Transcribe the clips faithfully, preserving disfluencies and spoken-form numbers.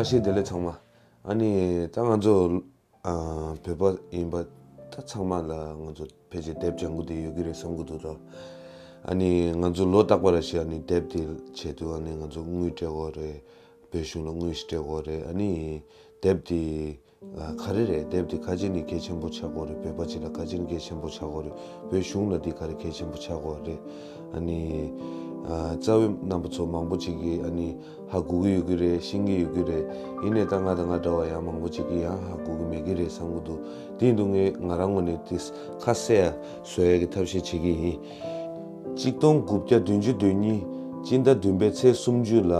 བཀྲ་ཤིས་བདེ་ལེགས་ཚང་མ། ཨ་ནི་ད་ང་ཚོ་ཨ་བོད་པ་ཡིན་པ་ད་ཚང་མ་ལ་ང་ཚོ་ཕལ་ཆེར་དེབ་ལྗང་ཁུ་དེ་ཡོད་ཀྱི་རེད་བསམ་གྱི་འདུག་ད། ཨ་ནི་ང་ཚོ་ལོ་རྟག་པར་ཞིག་ཨ་ནི་དེབ་དེ་བྱེད་དུས་ཨ་ནི་ང་ཚོ་དངུལ་སྤྲད་དགོས་རེད། བོད་གཞུང་ལ་དངུལ་ཞིག་སྤྲད་དགོས་རེད། ཨ་ནི་དེབ་དེ་ཨ་ག་རེ་རེད། དེབ་དེ་ཁ་ཅིག་ནི་གལ་ཆེན་པོ་ཆགས་དགོས་རེད། བོད་པ་ཅིག་ལ་ཁ་ཅིག་ནི་གལ་ཆེན་པོ་ཆགས་དགོས་རེད། བོད་གཞུང་ལ་འདི་ག་རེ་གལ་ཆེན་པོ་ཆགས་དགོས་རེད། ཨ་ནི་ཨ་རྩ་བའི་རྣམ་པ་ཚོ་མང་པོ་ཅིག་གིས་ཨ་ནི་ཧ་གོ་གི་ཡོད་ཀྱི་རེད། ཤེས་ཀྱི་ཡོད་ཀྱི་རེད། ཡིན་ནའི་ད་ང་དང་ང་འདྲ་བ་ཡང་མང་པོ་ཅིག་གིས་ཡང་ཧ་གོ་གི་མེད་ཀྱི་རེད་བསམ་གྱི་འདུག་དེ་ཡིན་དུས་ངས་ང་རང་ངོས་ནས་དེ་ཁ་གསལ་བཟོ་ཡ་གི་ཐབས་ཤེས་བྱེད་ཀྱི་ཡིན། གཅིག་སྟོང་དགུ་བརྒྱ་བདུན་ཅུ་དོན་གཉིས་སྤྱི་ཟླ་བདུན་པའི་ཚེས་སུམ་ཅུ་ལ་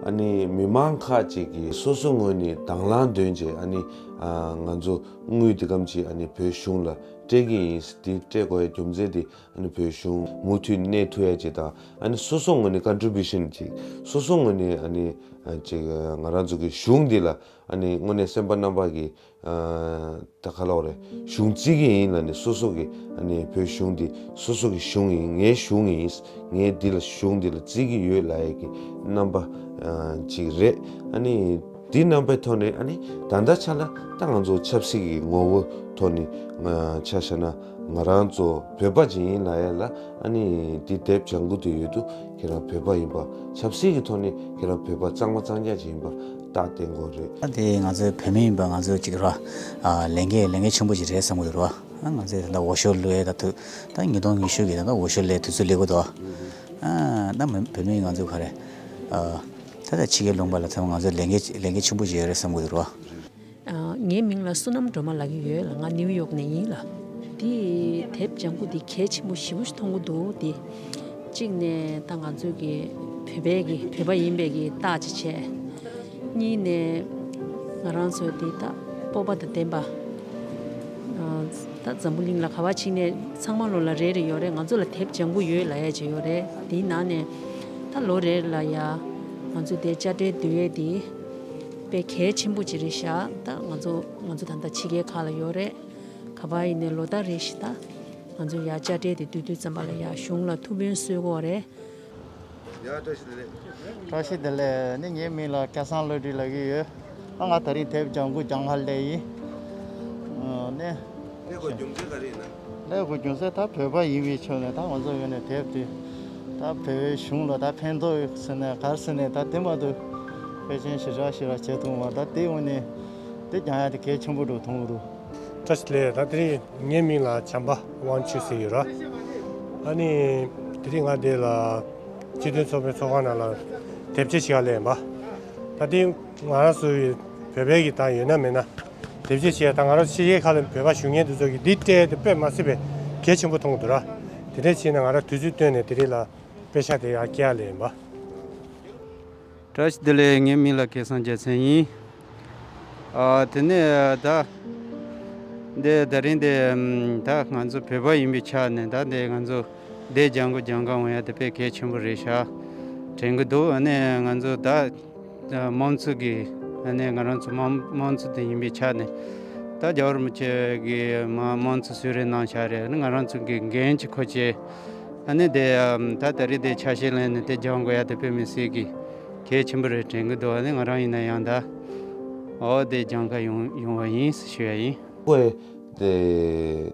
ཨ་ནི་མི་མང་ཁག་ཅིག་གིས་སོ་སོ་ངོས་ནས་དང་བླངས་འདོན་བྱས་ཨ་ནི་ཨ་ང་ཚོ་དངུལ་འདི་གམ་ཅིག་ཨ་ནི་བོད་གཞུང་ལ་སྤྲད་ཀྱི་ཡིན། དེ་སྤྲད་དགོས་ཡ་རྒྱུ་མཚན་དེ་ཨ་ནི་བོད་གཞུང་མུ་མཐུད་གནས་ཐུབ་ཡ་ཅིག་དང་ཨ་ནི་སོ་སོ་ངོས་ནས་ཀོན་ཊི་བྷིའུ་ཤན་ཅིག་སོ་སོ་ངོས་ནས་ཨ་ནི་ཨ་ཅིག་ང་རང་ཚོ་གི་གཞུང་འདི་ལ་ཨ་ནི་དངོས་གནས་སེམས་པ་རྣམ་པ་གི་ཨ་ད་ག་ལབ་དགོས་རེད། གཞུང་བརྩི་གི་ཡིན་ལབ་ནས་སོ་སོ་གི་ཨ་ནི་བོད་གཞུང་འདི་སོ་སོ་གི་གཞུང་ཡིན། ངའི་གཞུང་ཡིན། ངས་འདི་ལ་གཞུང་འདི་ལ་བརྩི་གི་ཡོད་ལབ་ཡས་ཀྱི་རྣམ་པ་ཨ་ཅིག་རེད། ཨ་ནི་འདི་རྣམ་པའི་ཐོག་ནས་ཨ་ནི་ད་ལྟ་ཆ་ལ་ད་ང་ཚོ་ཆབ་སྲིད་ཀྱི་ངོ་བོ་ཐོག་ནས་ང་ཆ་བཞག་ན་ང་རང་ཚོ་བོད་པ་ཅིག་ཡིན་ལབ་ཡས་ལ་ཨ་ནི་འདི་དེབ་ལྗང་ཁུ་དེ་ཡོད་དུས་ཁྱེད་རང་བོད་པ་ཡིན་པ། ཆབ་སྲིད་ཀྱི་ཐོག་ནས་ཁྱེད་རང་བོད་པ་གཙང་མ་གཙང་རྐྱང་ཅིག་ཡིན་པ་རྟགས་བསྟན་དགོས་རེད། ད་དེ་ང་ཚོའི་བོད་མི་ཡིན་པ་ང་ཚོའི་གཅིག་ར་ཨ་ལས་འགན་ལས་འགན་ཆེན་པོ་ཅིག་རེད་བསམ་གྱི་འདུག་ར། ཨ་ང་ཚོས་ད་ལྟ་འོས་ཤོག་བླུག་ཡས་ད་དུས་ད་ཉིས་སྟོང་ཉི་ཤུ་གི་ད་ལྟ་འོས་ཤོག་བླུག་དུས་ཚོད་སླེབས་ཀྱི་འདུག་ཨ་ད་མི་བོད་མི་ང་ཚོ་ག་རེ་ཨ་ད་ལྟ་ཕྱི་རྒྱལ་ལུང་པ་ལ་ཚང་མ་ང་ཚོ་ལས་འགན་ལས་འགན་ཆེན་པོ་ཅིག་ཡོད་རེད་བསམ་གྱི་འདུག་ར། ཨ་ངའི་མིང་ལ་བསོད་ནམས་སྒྲོལ་མ་ལབ་ཀྱི་ཡོད་ལ། ང་ནིའུ་ཡོག་ནས་ཡིན་ལ། འདི་དེབ་ལྗང་ཁུ་འདི་གལ་ཆེན་པོ་ཞེ་པོ་ཞིག་མཐོང་གི་འདུག་འདི་གཅིག་ནས་ད་ང་ཚོའི་གི་བོད་པའི་གི་བོད་པ་ཡིན་པའི་གི་རྟགས་ཅིག་བྱས། གཉིས་ནས་ང་རང་ཚོ་འདི་ད་སྤོབས་པ་དང་ལྡན་པ། ཨ་ད་འཛམ་བུ་གླིང་ལ་ག་པར་ཕྱིན་ནས་ཚང་མ་ལོ་ལ་རེ་རེ་ཡོད་རེད། ང་ཚོ་ལ་དེབ་ལྗང་ཁུ་ཡོད་ལབ་ཡ་ཅིག་ཡོད་རེད། འདིའི་ནང་ནས་ད་ལོ་རེ་ལ་ཡ་ང་ཚོ་དེ་དཔྱ་ཁྲལ་བསྡུ་ཡས་འདི་དཔེ་གལ་ཆེན་པོ་ཅིག་རེད་ཤག་ད་ང་ཚོ་ང་ཚོ་ད་ལྟ་ཕྱི་རྒྱལ་ཁག་ལ་ཡོད་རེད། ག་པར་ཡིན་ནའི་ལོ་ལྟར་རེ་བཞིན་ད་ང་ཚོ་ཡ་དཔྱ་ཁྲལ་དེ་བསྡུ་དུས་ཙམ་པ་ལ་ཡ་གཞུང་ལ་ཐུགས་ཕན་གསོས་ཀྱི་ཡོད་རེད། ཡ་བཀྲ་ཤིས་བདེ་ལེགས། བཀྲ་ཤིས་བདེ་ལེགས། ནི་ངའི་མིང་ལ་སྐལ་བཟང་བློ་གྲོས་ལབ་ཀྱི་ཡོད། ཨ་ང་དེ་རིང་དེབ་ལྗང་ཁུ་སྦྱང་ག་སླེབས་ཡིན། ཨ་ནི། སླེབས་དགོས་རྒྱུ་མཚན་ག་རེ་ཡིན་ན། སླེབས་དགོས་རྒྱུ་མཚན་ད་བོད་པ་ཡིན་པའི་ཆ་ནས་ད་ང་ཚོ་ངོས་ནས་དེབ་དེ་ད་བོད་པའི་གཞུང་ལ་ད་ཕན་ཐོགས་ཟེར་ནས་ག་རེ་ཟེར་ནས་ད་དེ་མ་གཏོགས་དཔེ་ཅན་ཞེ་དྲག་ཞེ་དྲག་བྱས་ཐུབ་མ། ད་དེ་ངོས་ནས་དེ་སྦྱང་ཡ་དེ་གལ་ཆེན་པོ་འདྲ་མཐོང་གི་འདུག་བཀྲ་ཤིས་བདེ་ལེགས། ད་དེ་རིང་ངའི་མིང་ལ་བྱམས་པ་དབང་ཕྱུག་ཟེར་ཡོད་ར། ཨ་ནི་དེ་རིང་ང་འདི་ལ་སྤྱི་མཐུན་ཚོགས་པའི་ཚོགས་ཁང་ནང་ལ་དེབ་སྐྱེལ་བྱེད་ག་སླེབས་ཡིན་པ། ད་དེ་ང་རང་ཚོའི་བོད་པའི་གི་ད་ཡོད་ན་མེད་ན་དེབ་སྐྱེལ་བྱེད་ཡ། ད་ང་རང་ཕྱི་རྒྱལ་ཁག་ལ་བོད་པ་བཞུགས་མཁན་དེ་ཚོ་གིས་འདི་སྤྲད་དེ་དཔེ་མ་སྲིད་པའི་གལ་ཆེན་པོ་མཐོང་གི་འདུག་ར། དེ་འདྲ་བྱས་ན་ང་རང་དུས་ཚོད་བཏོན་ནས་དེ་རིང་ལ་པེ་ཤག་དེ་ཡར་སྐྱེལ་ག་སླེབས་ཡིན་པ། བཀྲ་ཤིས་བདེ་ལེགས། ངའི་མིང་ལ་སྐལ་བཟང་རྒྱལ་མཚན་ཡིན། ཨ་དེ་ནས་ད་འདི་ད་རིང་འདི་ད་ང་ཚོ་བོད་པ་ཡིན་པའི་ཆ་ནས་ད་འདི་ང་ཚོ་འདི་ལྗང་ཁུ་སྦྱང་ག་འོང་ཡ་དེ་དཔེ་གལ་ཆེན་པོ་རེད་ཤག་དྲན་གི་འདུག་ཨ་ནི་ང་ཚོ་ད་དམངས་གཙོ་གི་ཨ་ནི་ང་རང་ཚོ་དམངས་དམངས་གཙོ་དེ་ཡིན་པའི་ཆ་ནས་ད་རྒྱལ་བ་རིན་པོ་ཆེ་གི་མ་དམངས་གཙོ་གསོལ་རས་གནང་བཞག་རེད། ཨ་ནི་ང་རང་ཚོ་གི་འགན་ཅིག་ཁུར་བྱས། ཨ་ནི་དེ་ད་ད་རེས་དེ་ཆ་ཤས་ལེན་ནས་དེ་སྦྱང་དགོས་ཡ་དེ་དཔེ་མི་སྲིད་ཀྱི་གལ་ཆེན་པོ་རེད་དྲན་གྱི་འདུག་ཨ་ནི་ང་རང་ཡིན་ན་ཡང་ད་འོ་དེ་སྦྱང་ག་ཡོང་ཡོང་བ་ཡིན་ཞུ་ཡ་ཡིན། ཁོས་དེ་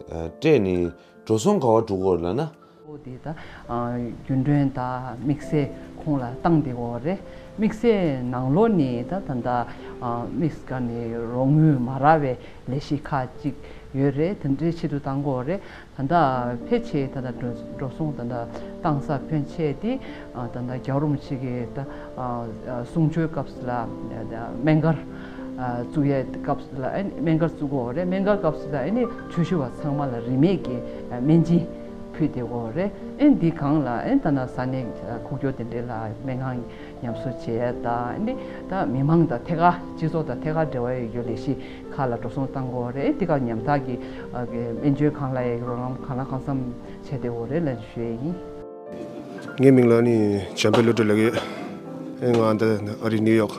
སྤྲད་ནས་འགྲོ་སོང་ག་པར་འགྲོ་གི་ཡོད་ལབ་ན། འོ་དེ་ད་རྒྱུན་གྲོན་དང་དམིགས་བསལ་ཁོང་ལ་བཏང་བསྡད་ཡོད་རེད། དམིགས་བསལ་ནང་ལོགས་ནས་ད་ད་ད་དམིགས་བཀར་ནས་རོགས་དངུལ་མ་རག་པའི་ལས་གཞི་ཁག་ཅིག་ཡོད་རེད། དེ་འདྲའི་ཆེད་དུ་བཏང་གི་ཡོད་རེད། ད་ལྟ་ཕལ་ཆེར་ད་ལྟ་འགྲོ་འགྲོ་སོང་ད་ལྟ་བཏང་ས་ཕོན་ཆེ་དེ་ད་ལྟ་རྒྱལ་བ་རིན་པོ་ཆེ་གི་ད་གསུང་ཆོས་སྐབས་སུ་ལ་སྨན་སྒར་བཙུགས་ཡས་སྐབས་སུ་ལ་ཨ་ནི་སྨན་སྒར་བཙུགས་ཡོད་རེད། སྨན་སྒར་སྐབས་སུ་ལ་ཨ་ནི་ཆོས་ཞུ་བ་ཚང་མ་ལ་རིན་མེད་ཀྱི་སྨན་སྦྱིན་ཕུལ་བསྡད་ཡོད་རེད། ཨ་ནི་འདི་སྒང་ལ་ཨ་ནི་ད་ལྟ་ས་གནས་ཁུག་ཀྱོག་དེ་འདྲའི་ལ་སྨན་ཁང་ཉམས་གསོ་བྱས་དང་ཨ་ནི་ད་མི་མང་དང་ཐད་ཀར་སྤྱི་ཚོགས་དང་ཐད་ཀར་འབྲེལ་བ་ཡོད་རྒྱུ་ལས་གཞི་ཁག་ལ་འགྲོ་སོང་བཏང་དགོས་རེད། དེ་ག་ཉམ་ཐག་གི་ཨ་གི་སྨན་བཅོས་གང་ལ་ཡང་རོགས་རམ་གང་ལ་གང་འཚམ་བྱས་ཏེ་འོ་རེད་ལབ་ཞུ་ཡས་ཡིན། ངའི་མིང་ལ་ནི་བྱམས་པའི་བློ་གྲོས་ལབ་ཡོད། ཨེ་ང་འདི་ཨ་རི་ནིའུ་ཡོག་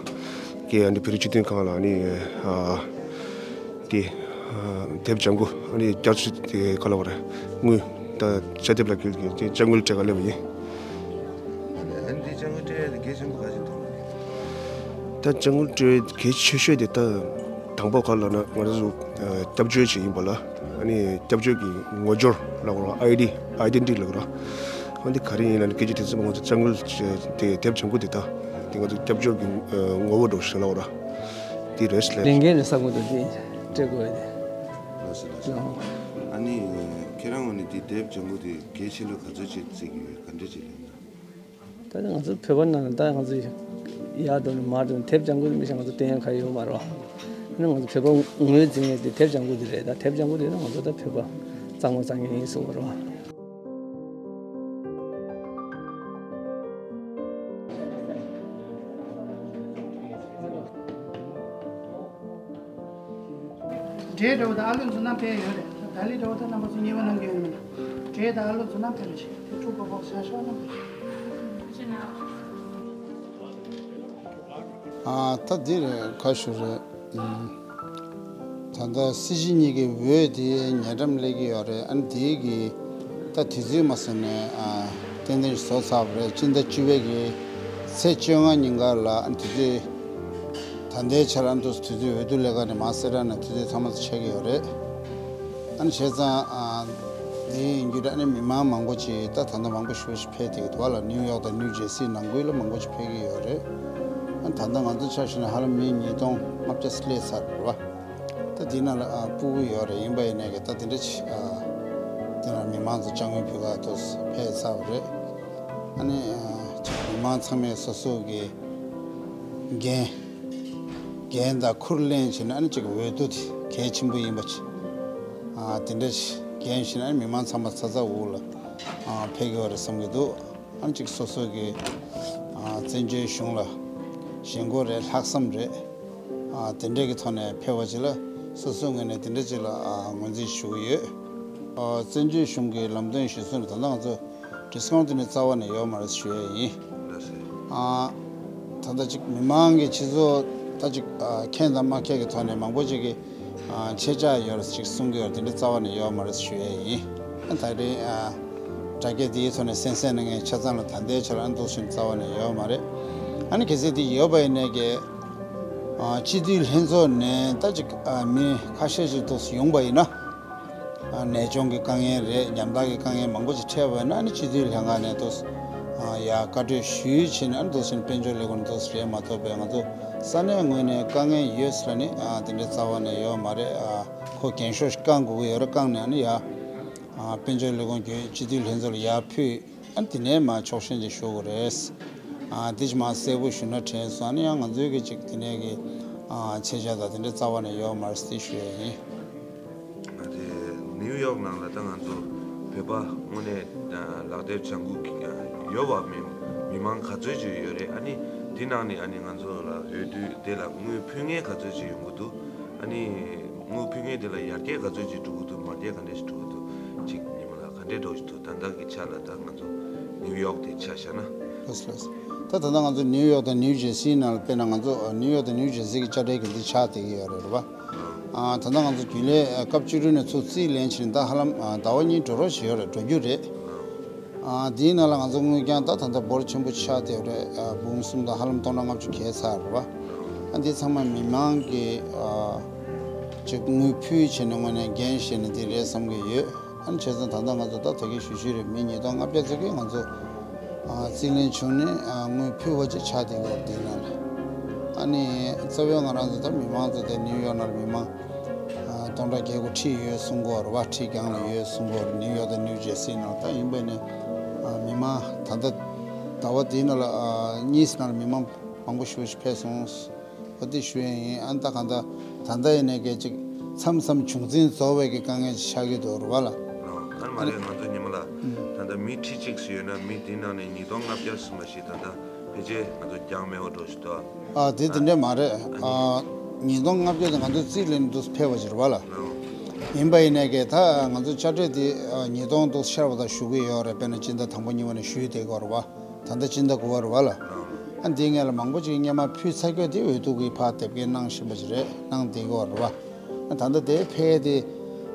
གི་ཨ་ནི་བོད་རིགས་སྤྱི་མཐུན་ཁང་ལ་ནི་ཨ་དེ་ཨ་དེབ་ལྗང་ཁུ་ཨ་ནི་བསྐྱར་ཞིབ་དེ་ག་ལ་བ་རེད་དངུལ་ད་དཔྱ་དེབ་ལ་གི་དཔྱ་དངུལ་སྤྲད་ག་སླེབས་པ་ཡིན། ཨ་ནི་དེ་དཔྱ་དངུལ་སྤྲད་ཡ་དེ་གལ་ཆེན་པོ་ག་ཞིག་མཐོང་། ད་ལྕགས་འགུལ་སྤྲོད་གལ་ཆེ་ཤོས་དེ་ད་དང་པོ་ག་ལབ་ན་ང་རང་ཚོ་ཨ་སྐྱབས་བཅོལ་ཅིག་ཡིན་པ་ལ། ཨ་ནི་སྐྱབས་བཅོལ་གྱི་ངོ་སྦྱོར་ལབ་དགོས་རེད། ཨའི་ཌི་ཨའི་ཌེན་ཊི་ཊི་ལབ་དགོས་རེད། ཨ་འདི་ག་རེ་ཡིན་ལབ་ན་སྐད་ཆ་དྲི་ཚུལ་མ་ང་ཚོ་ལྕགས་འགུལ་དེ་དེབ་ལྗང་ཁུ་དེ་ད་དེ་ང་ཚོ་སྐྱབས་བཅོལ་གྱི་ཨ་ངོ་བོ་འདྲ་ཞིག་ལབ་དགོས་རེད། དེ་རེད་ལབ། ལས་འགན་རེད་ས་ཁུངས་དེ་དེ་སྤྲད་དགོས་རེད། ལགས་སོ་ལགས་སོ། ཨ་ནི་ཁྱེད་རང་ངོས་ནས་དེ་དེབ་ལྗང་ཁུ་དེ་གལ་ཆེ་ལོས་ག་ཚོད་ཅིག་བརྩི་གི་ཡོད། ག་འདྲ་ཅིག་ལབ་ན། ད་ང་ཚོ་བོད་པ་ནང་ལ་ད་ང་ཚོ་ཡར་འགྲོ་ནས་མར་འགྲོ་ནས་དེབ་ལྗང་ཁུ་མི་ཤེས་ང་ཚོ་བསྟན་ཡག་ག་ཡོད་མ་རེད་བ། ཨ་ནི་ང་ཚོ་བོད་པ་ངོས་འཛིན་ཡས་དེ་དེབ་ལྗང་ཁུ་དེ་རེད། ད་དེབ་ལྗང་ཁུ་དེ་ན་ང་ཚོ་ད་བོད་པ་གཙང་མ་གཙང་རྐྱང་ཡིན་གསུངས་པ་རེད་བ། འབྲས་འདྲ་བོ་དང་ཨ་ལུ་འཛུགས་ན་དཔེ་ཡོད་རེད། ད་ལི་འདྲ་བོ་ད་རྣམ་པ་ཚོ་མཉེས་པོ་གནང་གི་ཡོད་མེད། འབྲས་དང་ཨ་ལུ་འཛུགས་ན་དཔེ་རེད་ཞེས་དེ་ཕྲུ་གུ་ཕོག་བཞག་ཤོག་རྣམ་པ་ཚོ། ཨ་ད་འདི་རེད། ཁ་ཤོ་རེད། ཨུམ། ད་ལྟ་སྲིད་སྤྱི་གཉིས་ཀྱི་འོས་དེ་ཉེ་འགྲམ་སླེབས་ཀྱི་ཡོད་རེད། ཨ་ནི་དེའི་གི་ད་དུས་ཚོད་མ་ཟིན་ནས་ཨ་ཏན་ཏན་བཟོ་ཚར་བ་རེད། སྤྱི་ཟླ་བཅུ་པའི་གི་ཚེས་བཅོ་ལྔ་ཉིན་ཀ་ལ་ཨ་ནི་དུས་ཚོད། ད་ལྟའི་ཆར་ཨ་ནི་དུས་ཚོད་འོས་བསྡུ་ལས་ཁང་ནས་མར་གསལ་བསྒྲགས་ནས་དུས་ཚོད་ཚང་མ་ཆད་ཀྱི་ཡོད་རེད། ཨ་ནི་བྱས་ཙང་ཨ་དེ་ཡིན་རྒྱུ་རེད། ཨ་ནི་མི་མང་མང་པོ་ཅིག་ད་ད་ལྟ་མང་པོ་ཞེ་པོ་ཅིག་ཕེབས་བསྡད་ཀྱི་འདུག་བ་ལ། ནིའུ་ཡོག་དང་ནིའུ་ཇེར་སི་ནང་ཁུལ་ལ་མང་པོ་ཅིག་ཕེབས་ཀྱི་ཡོད་རེད། ཨ་ནི་ད་ལྟ་ང་ཚོ་ཆ་བཞག་ན་ཧ་ལམ་མི་ཉིས་སྟོང་ལྔ་བརྒྱ་སླེབས་ཚར་རེད་བ། ད་དེ་ནང་ལ་ཨ་སྤུ་གུ་ཡོད་རེད། ཡིན་པ་ཡིན་ནའི་གི་ད་དེ་འདྲ་ཅིག་ཨ་དེ་ནང་མི་མང་ཚོ་དཔྱ་དངུལ་ཕུལ་ག་ཏོག་ཙམ་ཕེབས་ཚར་བ་རེད། ཨ་ནི་ཨ་ཅིག་མི་མང་ཚང་མས་སོ་སོ་གི་འགན་འགན་དང་ཁུར་ལེན་བྱས་ནས་ཨ་ནི་ཅིག་འོས་བསྡུ་དེ་གལ་ཆེན་པོ་ཡིན་པ་ཅིག་ཨ་དེ་འདྲ་ཅིག་འགན་བཞེས་ནས་ཨ་ནི་མི་མང་ཚང་མ་ཚ་ཚ་འུར་འུར་ལ་ཨ་ཕེབས་ཀྱི་ཡོད་རེད་བསམ་གྱི་འདུག་ཨ་ནི་ཅིག་སོ་སོ་གི་ཨ་བཙན་བྱོལ་གཞུང་ལ་ཞེན་ཁོག་རེད། ལྷག་བསམ་རེད། ཨ་དེ་འདྲས་ཀྱི་ཐོག་ནས་ཕེབས་པ་ཅིག་ལ་སོ་སོའི་ངོས་ནས་དེ་འདྲས་ཅིག་ལ་ཨ་ངོས་འཛིན་ཞུ་གི་ཡོད། ཨ་བཙན་བྱོལ་གཞུང་གི་ལམ་སྟོན་གཞིར་བཟུང་ནས་ད་ལྟ་ང་ཚོ་ཌི་སི་ཀའུན་ཊི་དེ་ནི་རྩ་བ་ནས་ཡོད་མ་རེད་ཞུ་ཡས་ཡིན། ལགས་སེ། ཨ་ད་ལྟ་ཅིག་མི་མང་གི་སྤྱི་ཚོགས་ད་ཅིག་ཨ་མཁྱེན་དང་མ་མཁྱེན་གྱི་ཐོག་ནས་མང་པོ་ཅིག་གིས་ཨ་ཆད་ཆག་ཡོད་རེད་ཅིག་གསུང་གི་ཡོད་རེད། དེ་འདྲ་རྩ་བ་ནས་ཡོད་མ་རེད་ཞུ་ཡས་ཡིན། ཨ་ད་རེས་ཨ་དྲ་རྒྱ་དེའི་ཐོག་ནས་གསན་གསན་གནང་མཁན་ཆ་ཚང་ལ་ད་ལྟའི་ཆར་ཨ་འདུག་བཞིན་རྩ་བ་ནས་ཡོད་མ་རེད། ཨ་ནི་གལ་སྲིད་དེ་ཡོད་པ་ཡིན་ནའི་གི་ཨ་སྤྱི་འཐུས་ལྷན་ཚོགས་ནས་ད་ཅིག་ཨ་མི་ཁ་ཤས་ཅིག་འདུག་སེ་ཡོང་པ་ཡིན་ན། ཨ་ནད་གཅོང་གི་དཀའ་ངལ་རེད། ཉམ་ཐག་གི་དཀའ་ངལ་མང་པོ་ཅིག་འཕྲད་པ་ཡིན་ན་ཨ་ནི་སྤྱི་འཐུས་ལྷན་ཁང་ནས་འདུག་སེ་ཨ་ཡར་བཀའ་འཁྲོལ་ཞུས་བྱས་ནས་ཨ་ནི་འདུག་སེ་དཔལ་འབྱོར་ལས་ཁུངས་འདུག་སེ་རེད་མ་གཏོགས་པའི་ང་ཚོ་ས་གནས་ངོས་ནས་དཀའ་ངལ་ཡོད་ཟེར་ནི་ཨ་དེ་འདྲ་རྩ་བ་ནས་ཡོད་མ་རེད། ཨ་ཁོ་རྒན་ཤོས་ཤིག་བསྐང་དགོས་ཀྱི་ཡོད་རེད། བསྐངས་ནས་ཨ་ནི་ཡར་ཨ་དཔལ་འབྱོར་ལས་ཁུངས་བརྒྱུད་སྤྱི་འཐུས་ལྷན་ཚོགས་ལ་ཡར་ཕུལ། ཨ་དེ་ནས་མར་ཕྱོགས་ཞེན་ཅིག་ཞུ་དགོས་རེད། ཨ་དེ་ཅིག་མར་གསལ་པོ་ཞུ་ན་དྲན་སོང་། ཨ་ནི་ཡང་ང་ཚོའི་གི་ཅིག་དེ་ནས་གི་ཨ་ཆད་ཆོག་དང་དེ་འདྲ་རྩ་བ་ནས་ཡོད་མ་རེད་ཟེར་ཞུ་ཡ་ཡིན། ཨ་དེ་ནིའུ་ཡོག་ནང་ལ་ད་ང་ཚོ་བོད་པ་དངོས་གནས་ལག་དེབ་ལྗང་ཁུ་ཡོད་པ་མི་མི་མང་ག་ཚོད་ཅིག་ཡོད་རེད། ཨ་ནི་དེ་ནང་ནས་ཨ་ནི་ང་ཚོ་ལ་འོས་བསྡུ་དེ་ལ་དངུལ་ཕུལ་མཁན་ག་ཚོད་ཅིག་ཡོང་གི་འདུག་ཨ་ནི་དངུལ་ཕུལ་མཁན་དེ་ལ་ཡར་རྒྱས་ག་ཚོད་ཅིག་འགྲོ་གི་འདུག་མར་རྒྱས་ག་འདྲ་ཞིག་འགྲོ་གི་འདུག་ཅིག་ཉི་མ་ལགས་ག་འདྲས་འགྲོ་བཞིན་འདུག་ད་ལྟ་གི་ཆ་ལ་ད་ང་ཚོ་ནིའུ་ཡོག་དེ་ཆ་བཞག་ན། ལགས་སོ་ལགས་སོ། ད་ད་ལྟ་ང་ཚོ་ནིའུ་ཡོག་དང་ནིའུ་ཇེར་སི་ནང་ལ་དཔེར་ན་ང་ཚོ་ནིའུ་ཡོག་དང་ནིའུ་ཇེར་སི་གི་དཔྱ་ཁྲལ་གྱི་འདི་ཆགས་བསྡད་ཀྱི་ཡོད་རེད་རེད་པ། ཨ་ད་ལྟ་ང་ཚོ་རྒྱུན་ལས་སྐབས་བཅུ་དྲུག་ནས་ཚུར་རྩིས་ལེན་བྱས་ནས་ད་ཧ་ལམ་ཟླ་བ་གཉིས་འགྲོ་རོགས་བྱས་ཡོད་རེད། འགྲོ་རྒྱུ་རེད། ཨ་དེའི་ནང་ལ་ང་ཚོ་དངུལ་རྐྱང་ད་ད་ལྟ་འབོར་ཆེན་པོ་ཆགས་བསྡད་ཡོད་རེད། ཨ་འབུམ་གསུམ་དང་ཧ་ལམ་སྟོང་ཕྲག་ལྔ་བཅུ་བརྒལ་ཚར་རེད་པ། ཨ་འདི་ཚང་མ་མི་མང་གིས་ཨ་ཅིག་དངུལ་ཕུལ་བྱས་ནས་དངོས་གནས་འགན་བཞེས་ནས་འདི་རེད་བསམ་གྱི་ཡོད། ཨ་ནི་བྱས་ཙང་ད་ལྟ་ང་ཚོ་ད་ད་གིན་ཞུ་ཞུ་རེད། མི་ཉིས་སྟོང་ལྔ་བརྒྱ་ཙམ་གྱིས་ང་ཚོ་ཨ་རྩིས་ལེན་བྱུང་ནས་ཨ་དངུལ་ཕུལ་བ་ཅིག་ཆགས་བསྡད་ཡོད་རེད། དེའི་ནང་ལ་ཨ་ནི་རྩ་བའི་ང་རང་ཚོ་ད་མི་མང་ཚོ་དེ་ནིའུ་ཡོག་ནང་ལ་མི་མང་ཨ་སྟོང་ཕྲག་བརྒྱད་དགུ་ཁྲིད་ཡོད་གསུང་གི་ཡོད་རེད་པ། ཁྲིད་རྒྱང་ལ་ཡོད་གསུང་གི་ཡོད་རེད། ནིའུ་ཡོག་དང་ནིའུ་ཇེར་སི་ནང་ད་ཡིན་པ་ནི་ཨ་མི་མང་ད་ལྟ་ཟླ་བ་འདིའི་ནང་ལ་ཨ་གཉིས་ནང་ལ་མི་མང་མང་པོ་ཞེ་པོ་ཞིག་ཕེབས་སོང་། འོ་དེ་ཞུ་ཡས་ཡིན། ཨ་ནི་ད་གང་ལྟར་ད་ལྟ་ཡིན་ནའི་གལ་ཅིག་མཚམས་མཚམས་བྱུང་འཛིན་རྫོགས་པའི་གི་དཀའ་ངལ་ཅིག་ཆགས་ཀྱི་འདུག་རེད་པ་ལ། ཨ་ནི་མ་རེད། ང་ཚོ་ཉི་མ་ལགས། ཨུམ། ད་ལྟ་མི་ཁྲི་གཅིག་ཙམ་ཡོད་ན་མི་དེའི་ནང་ནས་ཉིས་སྟོང་ལྔ་བརྒྱ་ཙམ་ཞིག་ད་ལྟ་ཕལ་ཆེར་ང་ཚོ་རྒྱང་མེད་པ་འགྲོ་བཞིན་འདུག་ཨ། ཨ་དེ་དེ་འདྲས་མ་རེད། ཨ་ཉིས་སྟོང་ལྔ་བརྒྱ་དེ་ང་ཚོ་རྩིས་ལེན་དུ་ཕེབས་པ་ཅིག་རེད་པ་ལ། ཡིན་པ་ཡིན་ནའི་གལ་ད་ང་ཚོ་དཔྱ་ཁྲལ་དེ་ཉིས་སྟོང་དུ་ཤར་བ་དང་ཞུ་གི་ཡོད་རེད། དཔེར་ན་སྤྱི་ཟླ་དང་པོ་གཉིས་པ་ནས་ཞུས་བསྡད་ཀྱི་ཡོད་རེད་པ། ད་ལྟ་སྤྱི་ཟླ་དགུ་པ་རེད་པ་ལ། ཨ་འདིའི་སྔོན་ལ་མང་པོ་ཅིག་སྔོན་མ་ཕུལ་ཚར་ཡོད་དེ་འོས་བསྡུ་གི་ཕར་དེབ་སྐྱེལ་གནང་བཞིན་པ་ཅིག་རེད། གནང་བསྡད་ཀྱི་ཡོད་རེད་པ། ཨ་ད་ལྟ་དེ་ཕལ་དེ་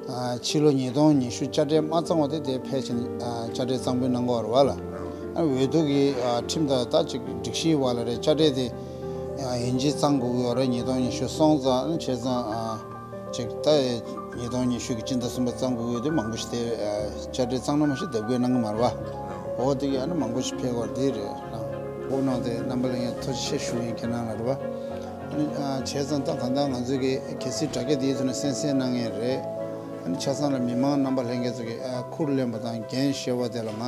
ཨ་ཕྱི་ལོ་ཉིས་སྟོང་ཉི་ཤུ་དཔྱ་ཁྲལ་མ་གཙང་བ་དེ་དེ་ཕལ་ཆེར་ཨ་དཔྱ་ཁྲལ་གཙང་པོ་གནང་གི་ཡོད་རེད་པ་ལ། ཨ་འོས་བསྡུ་གི་ཨ་ཁྲིམས་དང་ད་ཅིག་སྒྲིག་གཞིའི་བར་ལ་རེད། དཔྱ་ཁྲལ་དེ་ ཡིན་གཅིག་གཙང་དགོས་ཀྱི་ཡོད་རེད། ཉིས་སྟོང་ཉི་ཤུ་སོང་ཙང་བྱས་ཙང་ཅིག་ད་ཉིས་སྟོང་ཉི་ཤུ་གི་སྤྱི་ཟླ་གསུམ་པ་གཙང་དགོས་ཀྱི་ཡོད་དུས་མང་པོ་ཞིག་དེ་དཔྱ་ཁྲལ་གཙང་ན་མ་ཞིག་དེབ་འགོད་གནང་གི་མ་རེད་པ། འོ་དེ་གི་ཨ་ནི་མང་པོ་ཞིག་ཕེབས་ཀྱི་ཡོད་རེད། དེ་རེད། འོ་ན་དེ་རྣམ་པ་ལྷན་རྒྱས་ཐུགས་རྗེ་ཆེ་ཞུ་ཡིན། ཁྱེད་རང་ལ་རེད་པ། ཨ་ནི་བྱས་ཙང་ད་ད་ལྟ་ང་ཚོས་གི་གལ་སྲིད་དྲ་རྒྱ་དེའི་ཐོག་ནས་གསན་གསན་གནང་མཁན་རེད། ཨ་ནི་ཆ་ཚང་ལ་མི་མང་རྣམ་པ་ལྷན་རྒྱས་ཚོ་གི་ཁུར་ལེན་པ་དང་འགན་བཞེས་པ་དེ་ལ་ང་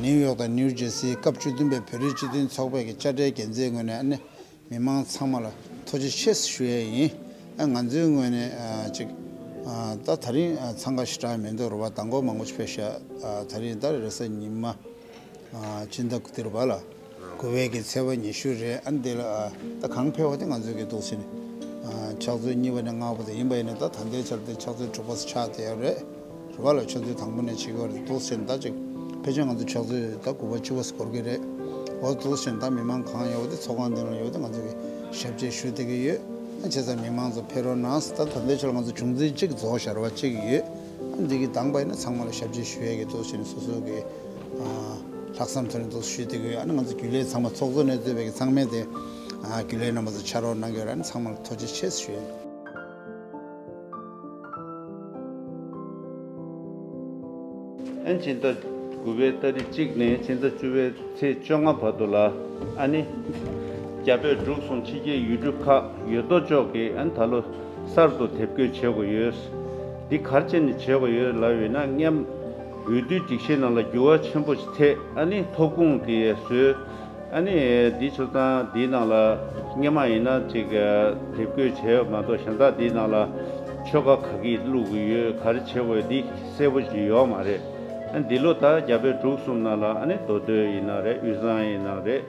ནིའུ་ཡོག་དང་ནིའུ་ཇེར་སིའི་སྐབས་བཅུ་བདུན་པའི་བོད་རིགས་སྤྱི་མཐུན་ཚོགས་པའི་གི་དཔྱ་ཁྲལ་འགན་འཛིན་ངོས་ནས་ཨ་ནི་མི་མང་ཚང་མ་ལ་ཐུགས་རྗེ་ཆེ་ཞུ་ཡས་ཡིན། ཨ་ང་ཚོའི་ངོས་ནས་ཨ་ཅིག་ཨ་ད་ད་རིང་ཨ་འཚང་ཁ་ཞེ་དྲག་མི་འདུག་རེད་པ། མདང་དགོང་མང་པོ་ཞིག་ཕེབས་ཤག་ཨ་ད་རིང་ད་རེས་གཟའ་ཉི་མ་ཨ་སྤྱི་ཟླ་དགུ་ཐེར་པ་ལ་དགུ་པའི་གི་ཚེས་པ་ཉི་ཤུ་རེད། ཨ་འདི་ལ་ཨ་ད་གང་ཕེབས་པ་དེ་ང་ཚོའི་གི་འདུག་ཟེར་ནས་ཨ་ཕྱག་ཚོད་གཉིས་པ་ནས་ལྔ་པ་དེ་ཡིན་པ་ཡིན་ན་ད་ད་ལྟའི་ཆར་དེ་ཕྱག་ཚོད་དྲུག་པ་ཆགས་བསྡད་ཡོད་རེད། རེད་པ་ལ། ཆུ་ཚོད་དང་པོ་ནས་བྱེད་ཀྱི་ཡོད་རེད་འདུག་ཟེར་ནས་ད་ཅིག་ཕལ་ཆེར་ང་ཚོ་ཕྱག་ཚོད་ད་དགུ་པ་བཅུ་པ་འགོར་གྱི་རེད། འོ་འདུག་ཟེར་ནས་ད་མི་མང་གང་ཡོད་པ་དེ་ཚོགས་ཁང་འདི་ནང་ཡོད་པ་དེ་ང་ཚོ་གི་ཞབས་ཕྱི་ཞུ་བསྡད་ཀྱི་ཡོད། ཨ་བྱས་ཙང་མི་མང་ཚོ་ཕེབས་རོགས་གནང་། ད་ད་ལྟའི་ཆར་ང་ཚོ་བྱུང་འཛིན་གཅིག་རྫོགས་ཤག་རེད་པ། གཅིག་ཡོད། ཨ་འདི་གི་དང་པ་ཡིན་ན་ཚང་མ་ལ་ཞབས་ཕྱི་ཞུ་ཡས་ཀྱི་འདུག་ཟེར་ནས་སོ་སོ་གི་ཨ་ལྷག་བསམ་ཚོར་འདུག་ཞུ་བསྡད་ཀྱི་ཡོད། ཨ་ནི་ང་ཚོ་རྒྱུན་ལས་ཚང་མ་ཚོགས་གཙོ་ནས་གཙོས་པའི་གི་ཚང་མས་དེ་ཨ་རྒྱུན་ལས་རྣམ་པ་ཚོ་ཕྱག་རོགས་གནང་གི་ཡོད་རེད། ཨ་ནི་ཚང་མ་ལ་ཐུགས་རྗེ་ཆེ་ཞུ་ཡས། ཨན་ཕྱི་ཟླ་དགུ་པའི་ཏ་རིག་གཅིག་ནས་ཕྱི་ཟླ་བཅུ་པའི་ཚེས་བཅོ་ལྔ་བར་དུ་ལ་ཨ་ནི་རྒྱ་བོད་འབྲུག་གསུམ་ཕྱི་རྒྱལ་ཡུལ་གྲུ་ཁག་ཡོད་དོ་ཅོག་གིས་ཨན་ད་ལོ་གསར་དུ་དེབ་འགོད་བྱེད་དགོས་ཡོད། འདི་ག་རེ་བྱས་ནས་བྱེད་དགོས་ཡོད་ལབ་ཡོད་ན། སྔོན་འོས་བསྡུའི་སྒྲིག་གཞི་ནང་ལ་འགྱུར་བ་ཆེན་པོ་ཞིག་ཐེབས། ཨ་ནི་ཐོབ་ཁུངས་དེ་བཟོས། ཨ་ནི་འདི་ཆ་ཚང་འདིའི་ནང་ལ་སྔོན་མ་ཡིན་ན་ཅིག་དེབ་འགོད་བྱས་མ་གཏོགས་གཞན་དག་འདིའི་ནང་ལ་ཆོལ་ཁ་ག་གིས་བླུག་གི་ཡོད། ག་རེ་བྱེད་དགོས་འདི་གསལ་པོ་ཞིག་ཡོད་མ་རེད། ཨ་འདི་ལོ་ད་རྒྱ་བོད་འབྲུག་གསུམ་ནང་ལ་ཨ་ནི་མདོ་སྟོད་ཡིན་ན་རེད། དབུས་གཙང་ཡིན་ན་རེད།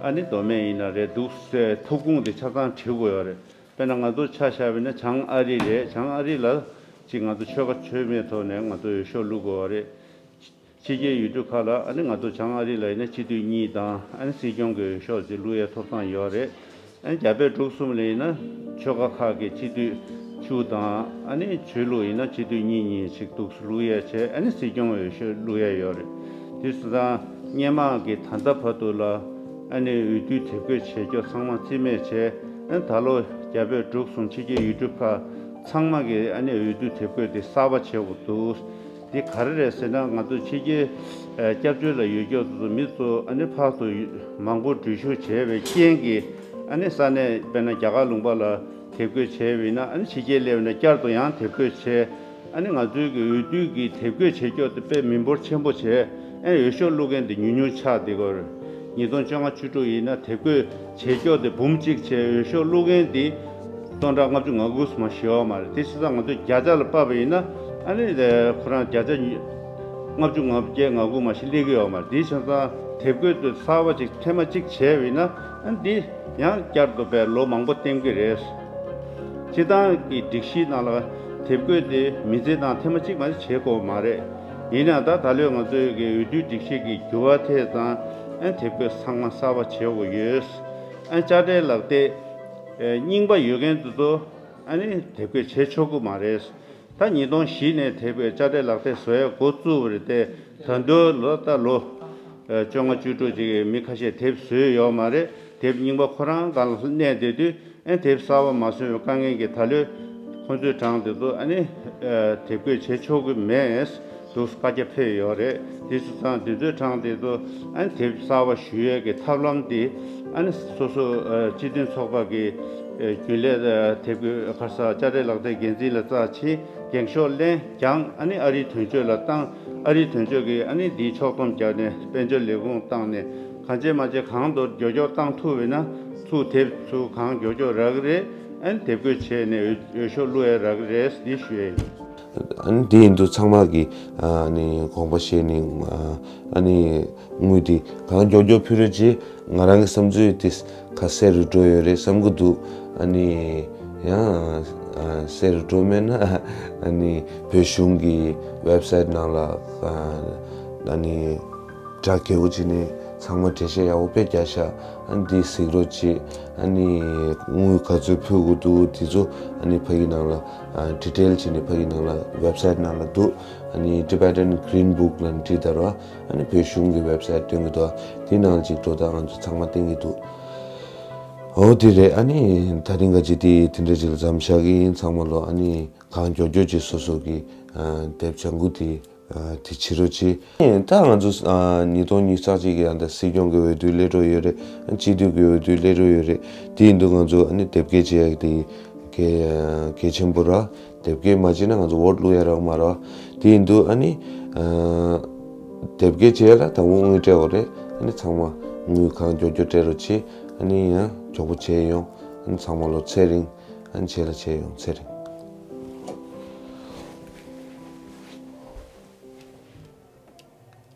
ཨ་ནི་མདོ་སྨད་ཡིན་ན་རེད། འདུག་སེ་ཐོབ་ཁུངས་དེ་ཆ་ཚང་བྲི་དགོས་ཡོད་རེད། དཔེར་ན་ང་ཚོ་ཆ་བཞག་པ་ཡིན་ན་བྱང་ཨ་རི་རེད། བྱང་ཨ་རི་ལ་ཅིག་ང་ཚོ་ཆོལ་ཁ་ཆོས་མེད་ཐོག་ནས་ང་ཚོ་འོས་ཤོག་བླུག་དགོས་པ་རེད། ཕྱི་རྒྱལ་ཡུལ་གྲུ་ཁག་ལ་ཨ་ནི་ང་ཚོ་བྱང་ཨ་རི་ལ་ཡིན་ན་སྤྱི་འཐུས་གཉིས་དང་ཨ་ནི་སྲིད་སྐྱོང་གི་འོས་ཤོག་ཅིག་བླུག་ཡའི་ཐོབ་ཐང་ཡོད་རེད། ཨ་ནི་རྒྱ་བོད་འབྲུག་གསུམ་ལ་ཡིན་ན་ཆོལ་ཁ་ཁག་གི་སྤྱི་འཐུས་བཅུ་དང་ཨ་ནི་ཆོས་ལུགས་ཡིན་ན་སྤྱི་འཐུས་གཉིས་གཉིས་ཅིག་འདུག་སེ་བླུག་ཡ་བྱས། ཨ་ནི་སྲིད་སྐྱོང་འོས་ཤོག་བླུག་ཡ་ཡོད་རེད། དེ་སོང་ཙང་སྔོན་མ་གི་ད་ལྟ་བར་དུ་ལ་ཨ་ནི་འོས་བསྡུའི་དེབ་འགོད་བྱེད་རྒྱུ་ཚང་མ་རྩིས་མེད་བྱས། ཨ་ནི་ད་ལོ་རྒྱ་བོད་འབྲུག་གསུམ་ཕྱི་རྒྱལ་ཡུལ་གྲུ་ཁག་ཚང་མ་གི་ཨ་ནི་འོས་བསྡུ་དེབ་འགོད་དེ་གསར་པ་བྱེད་དགོས་འདུག་འདི་ག་རེ་རེད་ཟེར་ན། ང་ཚོ་ཕྱི་རྒྱལ་ཨ་སྐྱབས་བཅོལ་ལ་ཡོད་རྒྱུ་ཚོ་མི་ཚོ་ཨ་ནི་ཕར་ཚུར་མང་པོ་འགྲུལ་བཞུད་བྱས་པའི་རྐྱེན་གྱིས་ཨ་ནི་ས་གནས་དཔེར་ན་རྒྱ་གར་ལུང་པ་ལ་དེབ་འགོད་བྱས་པ་ཡིན་ན། ཨ་ནི་ཕྱི་རྒྱལ་སླེབས་ན་བསྐྱར་དུ་ཡང་དེབ་འགོད་བྱས། ཨ་ནི་ང་ཚོའི་གི་འོས་བསྡུ་གི་དེབ་འགོད་བྱེད་རྒྱུ་དེ་དཔེ་མི་འབོར་ཆེན་པོ་བྱས། ཨ་ནི་འོས་ཤོག་བླུག་མཁན་དེ་ཉུང་ཉུང་ཆགས་བསྡད་ཀྱི་ཡོད་རེད། ཉིས་སྟོང་བཅོ་ལྔ་བཅུ་དྲུག་ཡིན་ན་དེབ་འགོད་བྱེད་རྒྱུ་དེ་འབུམ་གཅིག་བྱས། འོས་ཤོག་བླུག་མཁན་དེ་སྟོང་ཕྲག་ལྔ་བཅུ་ང་དགུ་མ་ཞིག་ཡོད་མ་རེད། དེ་བྱས་ཙང་ང་ཚོས་བརྒྱ་ཆ་ལ་དཔག་པ་ཡིན་ན་ཨ་ནི་ཁོ་རང་བརྒྱ་ཆ་ལྔ་བཅུ་ང་བརྒྱད་ང་དགུ་མ་ཞིག་སླེབས་ཀྱི་ཡོད་མ་རེད། དེ་བྱས་ཙང་དེབ་འགོད་དེ་གསར་པ་ཅིག་ཐེངས་མ་གཅིག་བྱས་པ་ཡིན་ན་ཨ་ནི་འདི་ཡང་བསྐྱར་དུ་དཔེ་ལོ་མང་པོ་འདེམས་ཀྱི་རེད། སྤྱིར་བཏང་གི་སྒྲིག་གཞིའི་ནང་ལ་དེབ་འགོད་དེ་མི་ཚེ་ནང་ཐེངས་མ་གཅིག་མ་གཏོགས་བྱེད་དགོས་མ་རེད། ཡིན་ནའང་ད་ད་ལོའི་ང་ཚོའི་གི་འོས་བསྡུའི་སྒྲིག་གཞི་གི་འགྱུར་བ་ཐེབས་ཙང་ཨ་ནི་དེབ་འགོད་ཚང་མ་གསར་པ་བྱེད་དགོས་ཡོད། ཨ་ནི་དཔྱ་ཁྲལ་ལག་དེབ་རྙིང་པ་ཡོད་མཁན་དེ་ཚོ་ཨ་ནི་དེབ་འགོད་བྱེད་ཆོག་གི་མ་རེད། ད་ཉིས་སྟོང་བཞི་ནས་དེབ་འགོད་དཔྱ་ཁྲལ་ལག་དེབ་བཟོ་ཡ་འགོ་བཙུགས་པ་རེད་དེ། ད་དུང་ལོ་ད་ལོ་བཅོ་ལྔ་བཅུ་དྲུག་ཅིག་གི་མི་ཁ་ཤས་དེབ་བཟོས་ཡོད་མ་རེད། དེབ་རྙིང་པ་ཁོ་རང་སྒང་ལ་གནས་བསྡད་དུས་ཨ་ནི་དེབ་གསར་པ་མ་བཟོས་པའི་དཀའ་ངལ་གྱིས་ད་ལོའི་ཁོ་ཚོའི་གྲངས་དེ་ཚོ་ཨ་ནི་དེབ་འགོད་བྱེད་ཆོག་གི་མེད་འདུག་བཀའ་རྒྱ་ཕེབས་ཡོད་རེད། དེ་སོང་ཙང་དེ་ཚོའི་གྲངས་དེ་ཚོ་ཨ་ནི་དེབ་གསར་པ་ཞུ་ཡས་ཀྱི་ཐབས་ལམ་དེ་ཨ་ནི་སོ་སོ་སྤྱི་མཐུན་ཚོགས་པ་གི་རྒྱུན་ལས་དེབ་འགོད་ག་རེ་ཟེར་དཔྱ་ཁྲལ་ལག་དེབ་འགན་འཛིན་ལ་རྩ་ཆེ། འགེངས་ཤོག་ལེན་ཀྱང་ཨ་ནི་ཨ་རིའི་དོན་གཅོད་ལ་བཏང་། ཨ་རིའི་དོན་གཅོད་ཀྱིས་ཨ་ནི་འདིའི་ཕྱོགས་བསྡོམས་བརྒྱབ་ནས་དཔལ་འབྱོར་ལས་ཁུངས་བཏང་ནས་གང་བྱས་མ་བྱས་གང་དུ་མགྱོགས་མགྱོགས་བཏང་ཐུབ་པ་ཡིན་ན་ཚུར་དེབ་ཚུར་གང་མགྱོགས་མགྱོགས་རག་གི་རེད། ཨ་ནི་དེབ་འགོད་བྱས་ནས་འོས་འོས་ཤོག་བླུག་ཡ་རག་གི་རེད་འདི་ཞུ་ཡ་ཡིན། ཨ་ནི་དེ་ཡིན་དུས་ཚང་མ་གིས་ཨ་ནི་དགོངས་པ་བཞེས་ནས་ཨ་ནི་དངུལ་དེ་གང་མགྱོགས་མགྱོགས་ཕུལ་རོགས་བྱེད། ང་རང་གི་བསམ་ཚུལ་དེ་ཁ་གསལ་རུ་འགྲོ་ཡོད་རེད་བསམ་གྱི་འདུག་ཨ་ནི་ཡང་ཨ་གསལ་རུ་འགྲོ་མེད་ན་ཨ་ནི་བོད་གཞུང་གི་ཝེབ་སའིཊ་ནང་ལ་ཨ་ཨ་ནི་སྒྲ་རྒྱས་པོ་བྱས་ནས་ཚང་མ་འགྲེལ་བཤད་ཡག་པོ་དཔེ་རྒྱག་ཤག་ཨ་ནི་འདི་གཟིགས་རོགས་བྱེད། ཨ་ནི་དངུལ་ག་ཚོད་ཕུལ་དགོས་འདུག་དེ་ཚོ་ཨ་ནི་ཕ་གི་ནང་ལ་ཨ་ཌི་ཊེལ་བྱས་ནས་ཕ་གི་ནང་ལ་ཝེབ་སའིཊ་ནང་ལ་འདུག་ཨ་ནི་Tibetan Green Book ལབ་ནས་བྲིས་དང་ར། ཨ་ནི་བོད་གཞུང་གི་ཝེབ་སའིཊ་སྟོན་གྱི་འདུག་དེ་ནང་ལ་ཅིག་འགྲོ་དང་། ང་ཚོ་ཚང་མ་བསྟན་གྱི་འདུག་ཨོ་དེ་རེད། ཨ་ནི་ད་རིང་ག་ཅི་དེ་དེ་འདྲ་ཅིག་ལ་མཚམས་བཞག་གི་ཡིན། ཚང་མ་ལོ་ཨ་ནི་གང་མགྱོགས་མགྱོགས་ཅིག་སོ་སོ་གི་ཨ་དེབ་བྱ་འགུལ་དེ་ཨ་དེ་བྱེད་རོགས་གྱིས། ད་ང་ཚོ་ཨ་ཉིས་སྟོང་ཉི་ཤུ་རྩ་གཅིག་གི་ཨ་ད་སྲིད་སྐྱོང་གི་འོས་བསྡུ་སླེབས་རོགས་ཡོད་རེད། སྤྱི་འཐུས་ཀྱི་འོས་བསྡུ་སླེབས་རོགས་ཡོད་རེད། དེ་ཡིན་དུས་ང་ཚོ་ཨ་ནི་དེབ་སྐྱེལ་བྱེད་ཡག་དེ་གལ་གལ་ཆེན་པོ་ར། དེབ་སྐྱེལ་མ་བྱས་ན་ང་ཚོ་ཝོཊ་བླུག་ཡ་རག་མ་རེད། དེ་ཡིན་དུས་ཨ་ནི་ཨ་དེབ་སྐྱེལ་བྱེད་ཡ་ལ་དང་པོ་དངུལ་སྤྲད་དགོས་རེད། ཨ་ནི་ཚང་མ་དངུལ་གང་མགྱོགས་མགྱོགས་སྤྲད་རོགས་བྱེད། ཨ་ནི་ཡང་མགྱོགས་པོ་བྱས་ཡོང་། ཨ་ནི་ཚང་མ་ལོ་ཚེ་རིང་། ཨ་ནི་བྱས་ལ་བྱས་ཡོང་ཚེ་རིང་།